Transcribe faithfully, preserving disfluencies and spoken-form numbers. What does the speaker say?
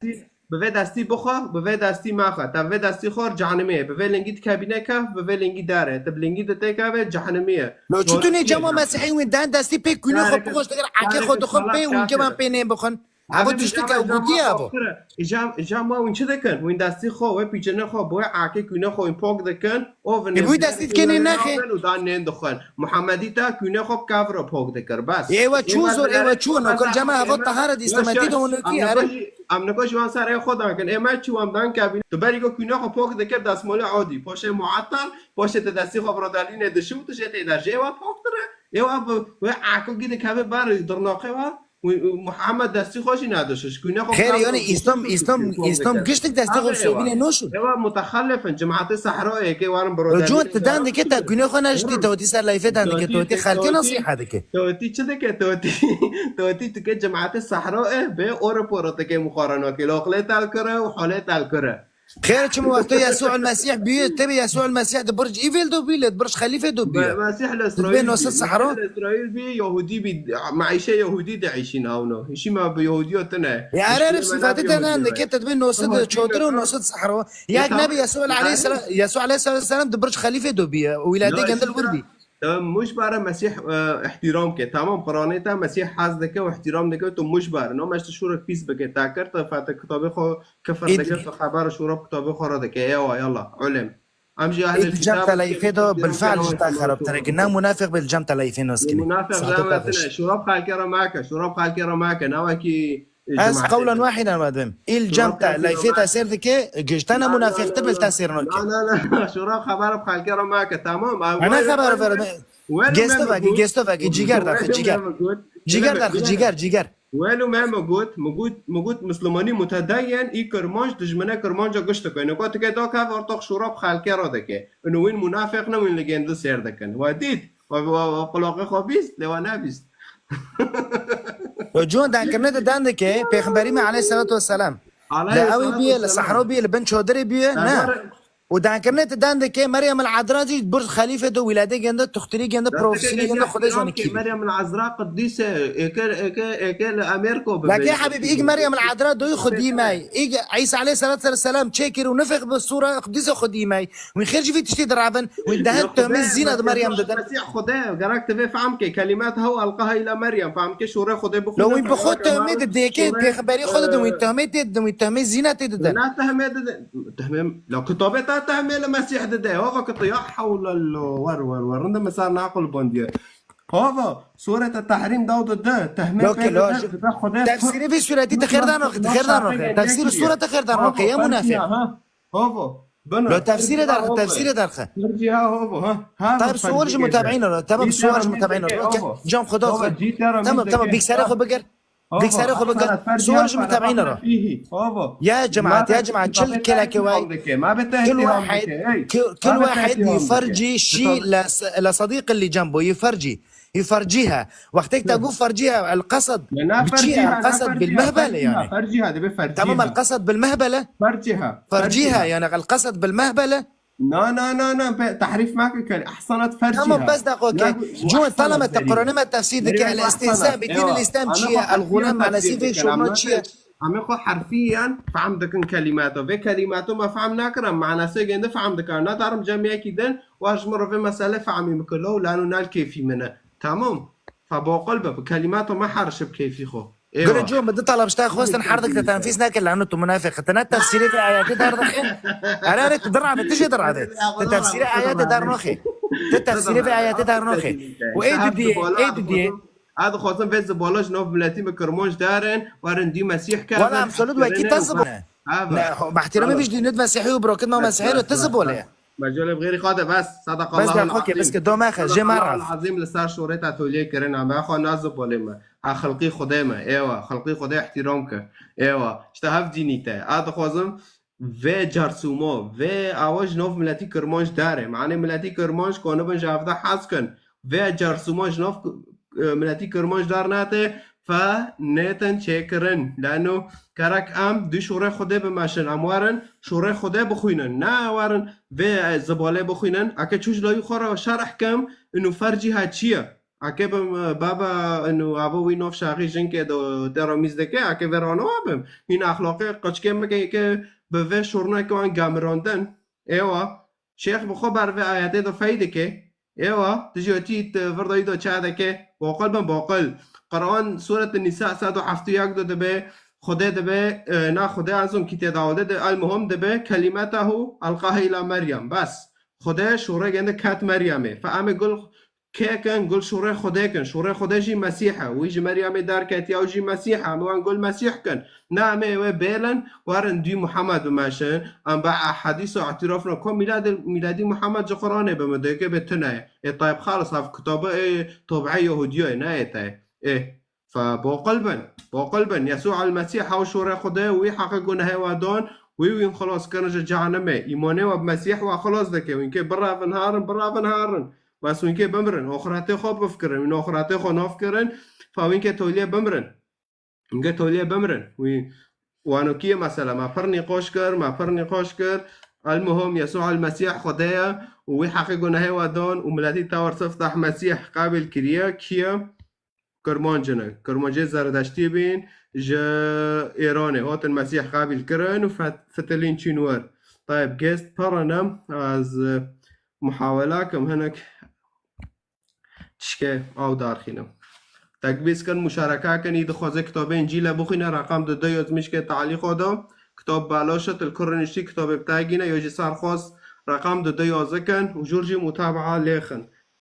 Bi vê destî bixwe, bi vê destî mexwe. Te bi vê destî xwar cehenimê ye. Bi vê lingî dikevîne kef, bi vê lingî dere. Te bi lingî de têkeve cehenimî ye. Lo çi tu nê cema Mesihî wî den destî pê kûnê xwe bixwe ji dikir eke xwe dixwe pê û hûn keman pê nê bixwin. Evo tiştik ew gotiye evo. Îja ma hûn çi dikin? Hûn destî xwe wê pîçene xwe bi wê eke kûnê xwe hûn pok dikin. Ovin. Ê wî destî dikenê nexê. Û dan nên dixwin. Muhemedî te kûnê xwe bi kevro pok dikir. Bes. Ê we çû zor, ê we çû. Nokir cema hevo tahara dîstemetî de hûn kî. Em niko ji wan ser ê xwe dan kin. Ê me çû em dan kevîn. Tu berî ku kûnê xwe pok dikir destmolê odî. Poşê muettal, poşê te destî xwe bi rodalînê dişû, tu jê tê de jê we pok dire. Ê we bi, wê eko gî dikeve ber dirnoqê we. Muhammed destî xwe jî nadişiş. Kûne xwe Xêr, yani, Îslam, Îslam, Îslam giştik destî xwe şevînê noşu. Ewa mutexellifin, cemaatê Sehroyê ke warin biro. Cûn, ti dan dike, te kûne xwe neştî, te wetî ser layfê dan dike, te wetî xelkê nasîha dike. Te wetî çi dike, te wetî, te wetî dike cemaatê Sehroyê bê ore pore dike muxaranokê. Loqlê telkire û holê telkire. Xêr çi mi wexto Yesû el Mesîh bî, tebî Yesû el Mesîh di birc îvêl do bî, li birc xelîfê do bî. Mesîh li Îsraîl bî. Mesîh li Îsraîl bî, Yahûdî bî, meîşe Yahûdî diîşîn hawno. Hişî me bi Yahûdiyo tine. Ya erê erê sifatê te ne dike, te dibê nosed çodir û nosed sehro. Yek nebî Yesû el aleyhisselam, Yesû aleyhisselam di birc xelîfê do bî. Wîlayetê gende li wir bî. Tu mujbare Mesîh, e, îhtîram ke. Tamam, Quranê te Mesîh hez dike û îhtîram dike, tu mujbare. No meşte şûrek pîs bike. Te kir, te fete kitabê xwe kifir dike, tu xeber şûra kitabê xwe re dike. Ewa, yallah, ulem. Em jî ehlê kitab. Cem telayfê de bilfe'l ji te xerabtir e. Ne munafiq bê li cem telayfê nas kinî. Munafiq jeme tine. Şûra xelkê re make. Şûra xelkê re make. Ne wekî Ez qewlen wahîden me dibim. Îl cem te leyfê te sêr dike, giştene munafîqtir bil te sêr nake. Na, na, na, şûra xeber bi xelkê re make, tamam. Ana xeber ver. Gesto vekî, gesto vekî, cîger derxi, cîger. Cîger derxi, cîger, cîger. Welo me me got, me got, me got Muslimanî mutedeyyen î Kirmanc dijmine Kirmanca giş dike. Nika tike da kev ortox şûra bi xelkê re dike. Ino wîn munafîq ne wîn li gêndi sêr dikin. We dît, we, we, we qulaqê xwe bîst, lê we nebîst. Cûn dankirinê di dan dike, Pêxemberî me aleyhisselatu vesselam. Li ewî bîye, li sehro bîye, li bin çodirê bîye, ne? Û dankirinê di dan dike, Meryem el Adra jî burc xelîfe do, wîladê gende, tuxtirî gende, profesîlî gende, Xwedê zane kî. Meryem el Adra qidîse, êke, êke, êke li Amerîko bibe. Leke hebîb, îg Meryem el Adra doyî xwedî me. Îg Îsa aleyhisselatu vesselam çêkir û nifix bi sura qidîse xwedî me. Wî xêr ji vî tiştî direvin, wî dehek töhmê zîna di Meryem didin. Mesîh Xwedê, gerek tu vê fehm ke, kelimat hew elqaha îla Meryem, fehm ke şûrê Xwedê bi Xwedê. Lo wî bi xwe töhmê didê ke, pêxemberî Xwedê didin, wî töhmê tê didin, wî töhmê zîna tê didin. Na tehmê didin, tehmê, la kitabê te tehmê li Mesîh dide, hava kit ya hewle lo, wer, wer, wer, rinde min ser naqil bandiye. Hava, sûrete Tehrîm daw dide, tehmê pê dide, dide Xwedê. Tefsîrê vî sûretî di xêr dan oxi, di xêr dan oxi. Tefsîr sûrete xêr dan oxi, ya munafîq. Hava. Bino. Lo tefsîrê derxe, tefsîrê derxe. Tercîha havo, ha. Ha. Tayyib, sual ji mutabîn re. Tamam, sual ji mutabîn re. Okey. Cem Xweda. Tamam, tamam, bîkserê xwe bigir. Bîkserê xwe bigir. Sual ji mutabîn re. Ya cemaat, ya cemaat, çil keleke way. Kil wahid, kil wahid yuferci şî la sadiq li cembo, yuferci. يفرجيها. وقتك تقول فرجيها، القصد بشيء، القصد بالمهبلة يعني. فرجيها، دبي فرجيها. تمام، القصد بالمهبلة. فرجيها. فرجيها، يعني القصد بالمهبلة. نا، نا، نا، نا، تحريف ما كان. أحسنت، فرجيها. تمام، بس دقيقة. جون، طالما تقرأ لما تفسير ذكاء الاستهزاء بدين الإسلام، شيء الغلام معنى سيفي شو ما شيء. Em ê xwe herfiyen fehm dikin kelîmato. Vê kelîmato me fehm nakirin, manasê gêndi fehm dikin. Nadarim cem yekî din, wa ji min re vê meselê fehmî bike. Lo, lano nal kêfî min e. Tamam. Fe boqil be, bi kelîmato me her şi bi kêfî xwe. Gure cû, min du talab ji te xwestin, her dik te tenfîs neke, lano tu munafîq. Te ne tefsîrê vê ayetê dar dixê. Erê, erê, tu dirabe, tu jê dirabe. Tu tefsîrê ayetê dar noxê. Tu tefsîrê vê ayetê dar noxê. Û ê didiyê, ê didiyê. Ez dixwazim vê zibala ji nav miletî min Kirmanc derin, werin dî Mesîh kevin. Wala em solid wekî te zibol. Bi ihtiramê vî ji dînê Mesîhî û birokit ma Mesîhî re ti zibol e. Mecalê bi xêrî xwe de bes. Sadaqallah. Bes be xwe ke, bes ke, do me xe, jê me re. Azîm li ser şorê te toliyê kirin, em xwe nazibolê me. Ha xelqî Xwedê me, êwa, xelqî Xwedê ihtiram ke. Êwa, işte hev dînî te. Ez dixwazim vê carsûmo, vê awa ji nav miletî Kirmanc dere. Manê miletî Kirmanc konibin ji hevde hez kin. Vê carsûmo ji nav, e, miletî Kirmanc dar nate, fe nêtin çêkirin. Lano kerek em du şûrê Xwedê bimeşin. Em werin şûrê Xwedê bixwînin. Ne werin vê, e, zibalê bixwînin. Eke çû ji layî xwe re şerh kim, inu fercîha çi ye? Eke bim baba inu avo wî nov şaxî jinkê do tê romîz dike, eke vê rano abim. Hîn axloqê qoçkê me ke, ke bi vê şurneke wan gamirandin. Êwa, şêx bi xwe ber vê ayetê do fey dike. Êwa, tu jî otî tu vir do î do ça dike. Boqil bin boqil. Quran Suret Nisa sed û heft û yek do dibe. Xwedê dibe, e, na Xwedê ez zon kî tê dawde de, el muhim dibe, kelimetahu elqaha ila Meryem. Bes. Xwedê şûrê gende ket Meryemê. Fe em ê gul kê kin, gul şûrê Xwedê kin. Şûrê Xwedê jî Mesîh e. Wî ji Meryemê derketiya û jî Mesîh e. Em ê wan gul Mesîh kin. Na em ê wê bêlin, werin dû Muhammed bimeşin. Em be ehadîs û îtirafna ku mîladê, mîladî Muhammed ji Quranê bi min dike bê tune ye. Ê tayb xalis, ev kitabe ê tobe Yahudiyê ne ê te. Ê. Fe boqil bin, boqil bin. Yesû el Mesîh ew şûrê Xwedê, wî heqê gunehê we dan, wî wîn xilas kirin ji cehennemê. Îmanê we bi Mesîh we xilas dike. Wîn kê birevin herin, birevin herin. Bes wîn kê bimirin. Oxiretê xwe bifikirin. Wîn oxiretê xwe nafikirin. Fe wîn kê toliyê bimirin. Wîn kê toliyê bimirin. Wî wano kî ye mesela? Me pir nîqaş kir, me pir nîqaş kir. El muhim, Yesû el Mesîh Xwedê ye û wî heqê gunehê we dan û miletî tewr siftah Mesîh qebîl kiriye. Kî ye? Kirmancine. Kirmancê Zeredeştî bîn, ji Êranê hatin Mesîh qebîl kirin û fet-, fitilîn çîn wir. Tayeb, gêst pir in, ez, e, muhawela kim hinek tişkê ew darxînim. Tekbîz kin, muşareka kin, î dixwaze kitabê Încîle bixwîne, reqam du du yazmîşkê talîqo da. Kitab belaş e, til kurê niştî kitabê bi te gîne, yo jî serxwest reqam du du yazê kin û jûr jî mutabaa lêxin.